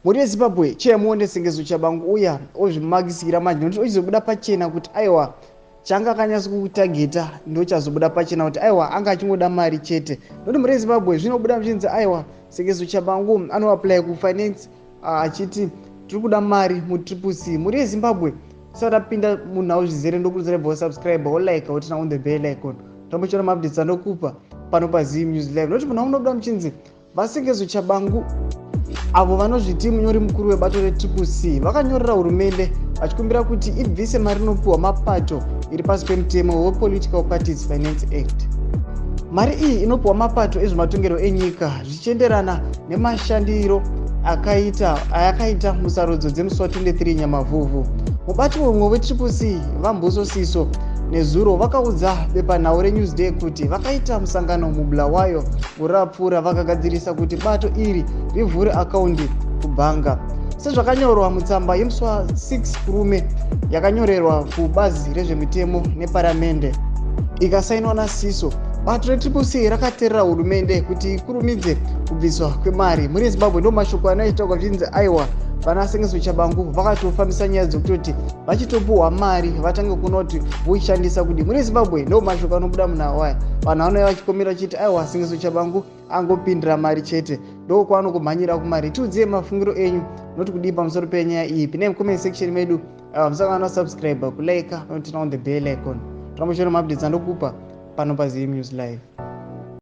Mhuri yeZimbabwe, chiyamuone Sengezo Chabangu uya ozvimakisira manje, nokuti ochizobuda pachena kuti aiwa, changa akanyatso kutageta ndochazobuda pachena kuti aiwa, anga achingoda mari chete. Nokuti mhuri yeZimbabwe, zvinobuda muchinzi aiwa, Sengezo Chabangu anoapply kufinance achiti tiri kuda mari muTriple C. Mhuri yeZimbabwe, tisati tapinda munhau zvizere, ndokurudzira ibva wasubscribe, wolike, woturn on the bell icon, tambochiona maupdates andokupa pano paZim News Live. Nokuti munhau munobuda muchinzi VaSengezo Chabangu, avo vanozviti munyori mukuru webato reTriple C, vakanyorera hurumende vachikumbira kuti ibvise mari inopiwa mapato iri pasi pemutemo wePolitical Parties Finance Act. Mari iyi inopiwa mapato ezvematongerwo enyika zvichienderana nemashandiro akaita ayakaita musarudzo dzemusi wa23 Nyamavhuvhu. Mubati wemwe weTriple C, VaMbuso Siso, nezuro vakaudza bepanhau reNewsday kuti vakaita musangano muBulawayo gore rapfuura, vakagadzirisa kuti bato iri rivhure akaundi kubhanga. Sezvakanyorwa mutsamba yemusi wa6 Kurume yakanyorerwa kubazi rezvemitemo neparamende, ikasainwa naSiso, bato reTriple C rakateerera hurumende kuti ikurumidze kubviswa kwemari. Muri Zimbabwe, ndo mashoko anoitaurwa zvichinzi aiwa, vana Sengezo Chabangu vakatofambisa nyaya dzekutoti vachitopuhwa mari vatange kuona kuti voishandisa kudi. Muri Zimbabwe, ndo mashoko anobuda munhau aya. Vanhu vanouya vachikomera vachiti aiwa, Sengezo Chabangu angopindira mari chete, ndokwanokumhanyira kumari. Tiudzei mafungiro enyu, noti kudii pamusoro penyaya iyi? Pinai mucomment section medu. Musangana subscribe, kulike, noturn on the bell icon, torambochiona maupdates andokupa pano paZim News Live.